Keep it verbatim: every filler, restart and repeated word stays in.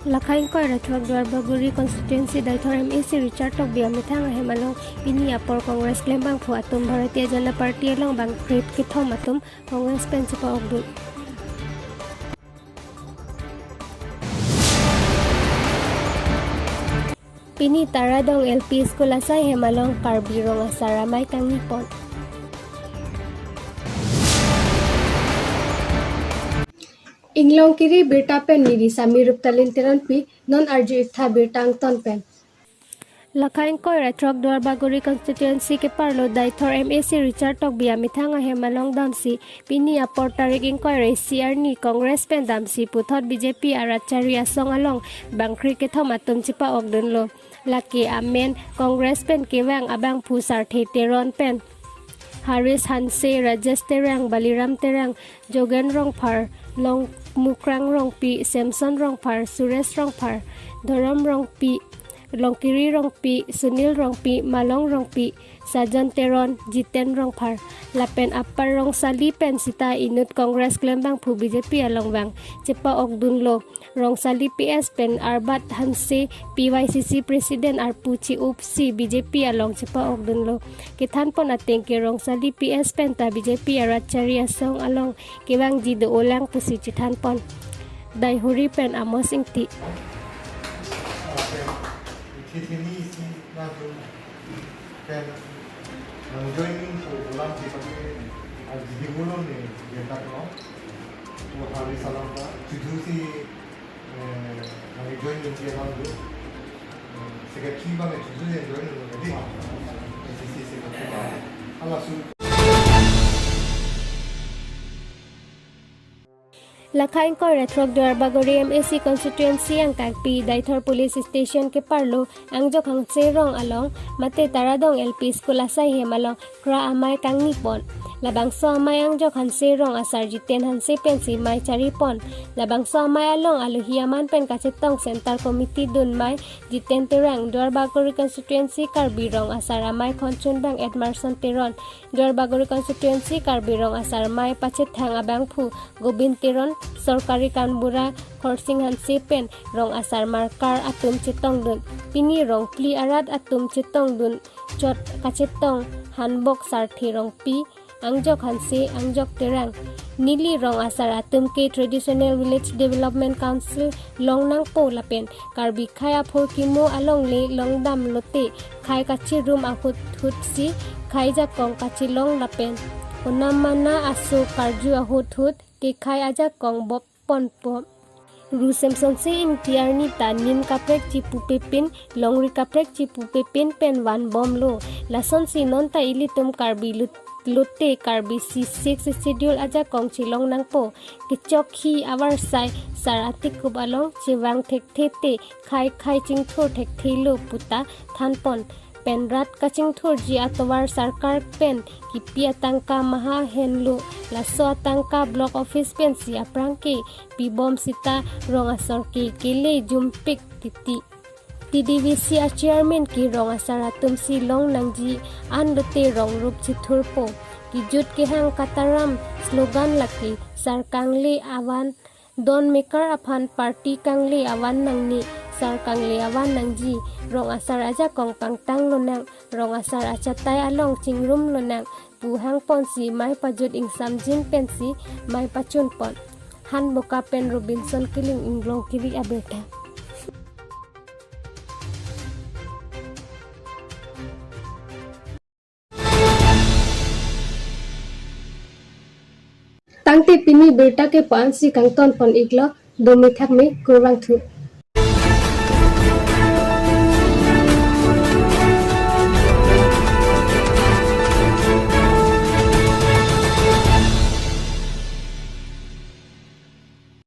Lakha ingkoi ra throk Duarbagori constituency Deithor M A C Richard Tokbi amethang ahem along pini apor Congress klembangphu atum Bharatiya Janata Party along bangkrit kethom atum Congress pen chepa-okdun. Pini Taradong L P School asai hem along Karbi Rong Asar amei kangni pon. Inglongkiri birta pen neli Sami Ruptalin Teronpi, non arju-iktha birta angton pen. Lakha ingkoi ra throk Duarbagori constituency keparlo Deithor M A C Richard Tokbi amethang ahem along damsi pini apor tarik ingkoi ra isi arni Congress pen damsi puthot B J P arat chari asong along bangkrit kethom atum chepa-okdunlo. Lake amen Congress pen kevang abangphu Sarthe Teron pen Harish Hanse, Rajesh Terang, Baliram Terang, Jogen Rongphar, Longmukrang Rongpi, Samson Rongphar, Suresh Rongphar, Dhorom Rongpi, Longkiri Rongpi, Sunil Rongpi, Malong Rongpi, Sajon Teron, Jiten Rongphar, lapen apar Rongsali pen sita inut Congress klembangphu B J P along vang chepa-okdunlo. Rongsali P S pen Arbat Hanse, P Y C C President arpu chi-upsi B J P along chepa-okdunlo. Kethan pon ateng ke Rongsali P S pen ta B J P arat chari asong along kevangji do-olang pusi chethan pon. Daihori pen Amos Ingti. Isi na jun pen nang joining so ulang si pakai arji di ulo ni dia tak lo. Wo hari salam ta cucu si eh, nang joining dia lang tu. Secretary bang cucu dia joining lo tadi. S C C secretary bang. Ala su. Lakha ingkoi ra throk Duarbagori M A C constituency angkangpi Deithor Police Station keparlo Angjok Hanse Rong along mate Taradong L P School asai hem along kra amei kangni pon. Labangso amei Angjok Hanse Rong asar Jiten Hanse pensi mei chari pon. Labangso amei along alohi aman pen kachetong Centre Committee dun mei Jiten Terang, Duarbagori constituency Karbi Rong Asar amei khonchun bang Edmarson Teron, Duarbagori constituency Karbi Rong Asar mei pachethang abangphu Gobind Teron, sorkari gaonbura Khorsing Hanse pen Rong Asar markar atum chetongdun. Pini Rongphli arat atum chetongdun chot kachetong Hanbok Sarthe Rongpi, Angjok Hanse, Angjok Terang. Neli Rong Asar atum ke Traditional Village Development Council longnangpo lapen Karbi khei aphurkimo alongle longdam lote khei kachirum ahut hut si khei jakong kachelong lapen onam mana aso karju ahut hut ke khei ajakong bop ponpo. Ru Semsonsi Ingti arni ta nim kaprek chipupe pin, longri kaprek chipupe pin pen vanbomlo. Lasonsi non ta ilitum Karbi lut-, lote Karbi si sixth schedule ajakong chelongnangpo. Kechok hi avarsai sar atikup along chevang thekthe te khei khei chingthur thekthelo puta thanpon. Pen rat kachingthurji atovar sarkar pen kipi atangka maha henlo, laso atangka block office pensi aphrang ke pibom sita Rong Asar ke kele jumpik titi. T D V C a chairman ke Rong Asar atum si longnangji, an lote rong rup chithurpo. Kejut kehang kataram slogan lake sar kangle avan, don mekar aphan party kangle avan nangne, sar kangle avan nangji, Rong Asar ajakong pangtang lonang, Rong Asar achatai along chingrum lonang pu hangponsi mei pajut ingsamjin pensi mei pachunpon. Hanboka pen Robinson Killing, Inglongkiri abirta. Tangte pini birta ke pa-ansi kangtonpon iklo, dome thakme, kurvangthu.